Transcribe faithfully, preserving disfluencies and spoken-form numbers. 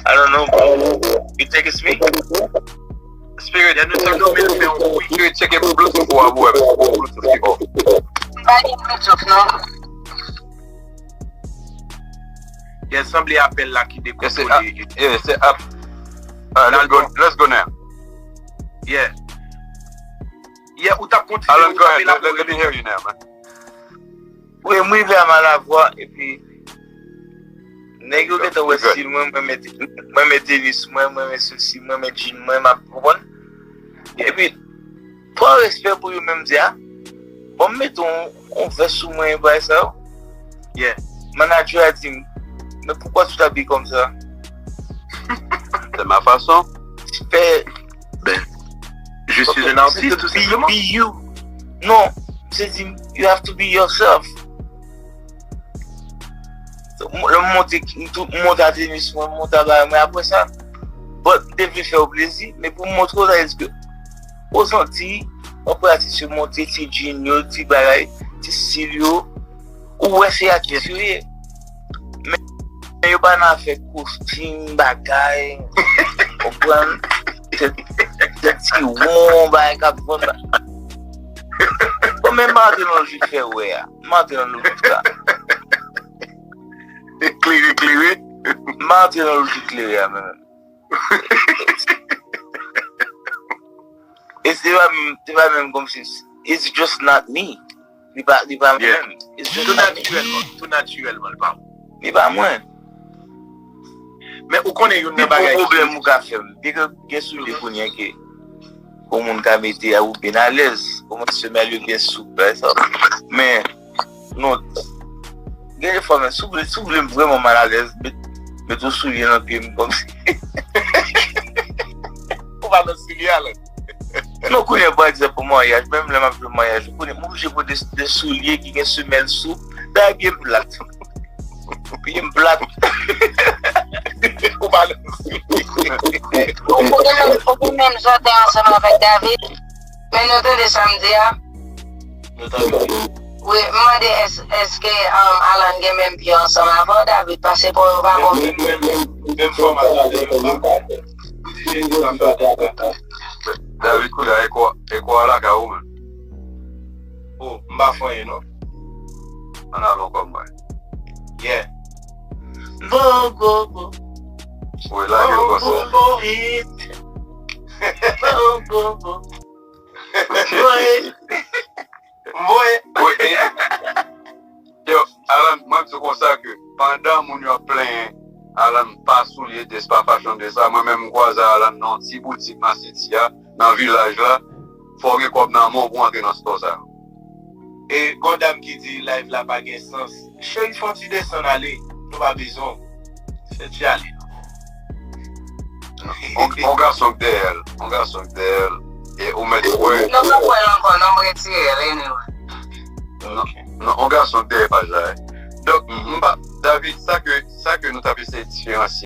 I don't know, bro. You think it's me? Spirit, Depi w dòmi, fè yon quick. Spirit, tcheke pou Bluetooth ou a, pou wè pou Bluetooth ki off. M pa gen Bluetooth, non. Gen sanble apèl la ki dekontrole. Yeah, se app. Alright, let's go, let's go now. Yeah. Yeah, ou t ap kontinye. Alan, go ahead. Let, let me hear you now, man. Wi, m rive a Malavwa, epi nèg yo gentan wè stil mwen, mwen met, mwen met tenis mwen, mwen met sesi, mwen met jean mwen, m ap konprann. Epi, pa respè pou yo menm di a, bon, m mete yon, yon vès sou mwen, bagay sa yo. Yeah. Manager a di m, men poukwa tu t'habilles comme ça? C'est ma façon. Fè Je suis un artiste, tout be, simplement. Be you. Non, se di, you have to be yourself. Lè m monte, m tou- m monte a tenis mwen, m monte a bagay mwen, apre sa, but m te vle fè w plezi, men pou m montre w sa, èske ou santi, w ap wè atis yo monte, ti jean yo, ti bagay, ti stil yo, ou wè se atis yo ye. Men, men yo pa nan afè kostim, bagay, konprann? Se, se ti won, bagay k ap vann la. Bon, men m antre nan lojik fè wè a. M antre nan lojik la. Klere, klere. M antre nan lojik klere a, men. E se pa menm, se pa menm kòmsi, it's just not me. Li pa, li pa Yeah. menm. It's just Tou not me. natirèlman, tou natirèlman, li pa. Li pa mwen. Men ou konnen youn Pi nan gwo bagay. pwoblèm ou ka fè m. Pi gwo gen soulye kounye a ke yon moun ka mete a ou byen alèz. Kòman semèl yo byen soup, bagay sa. Men, non, gen de fwa, men, si w vle, si w vle m vrèman malalèz, met, met yon soulye nan pye m kòmsi. Ou pa nan soulye a la. Non, kounye a, pa egzanp, pou maryaj, menm lè m ap jwe maryaj, ou konnen, m oblije pran de, de soulye ki gen semèl soup, bagay byen plat. Byen plat. Ou pa nan soulye. Ou pou menm, ou pou menm sòti ansanm avèk David. Men nou tande sa m di a. Nou tande. Wi, m mande èske um, Alan gen menm pye ansanm avè w, David, paske pou yo pa bon. Menm, menm, menm, menm fòma talè yo pa. Pou di Jezi pa fè atè atè. David Kouda, e kwa, e kwa la ka ou menm. Oh, m pa fè anyen non. Ann al ankò mwen. Yeah. Bon, bon, bon. Wi, lage yo konsa. Bon, bon, bon. Bon, bon, bon. Bon, Mwen. Wi, e, yo, Alan, mwen di konsa ke pandan moun yo ap plenyen, Alan pa soulye de pa fashion de sa, mwen menm m kwaze Alan nan ti boutik nan City a, nan vilaj la, fò w gen kòb nan men w pou w antre nan spò sa. E gon dam ki di live la pa gen sans. Cheri, fè yon ti desann ale. Nou pa bezwen w. Fè ti ale. On, on gason k dèyè l, on gason k dèyè l, e ou mèt wè. Non, m pa kwè l ankò, non, m retire l, anyway. Non, non, on gason k dèyè paj la. Donk, m pa, David, sa ke, sa ke nou t ap eseye diferansye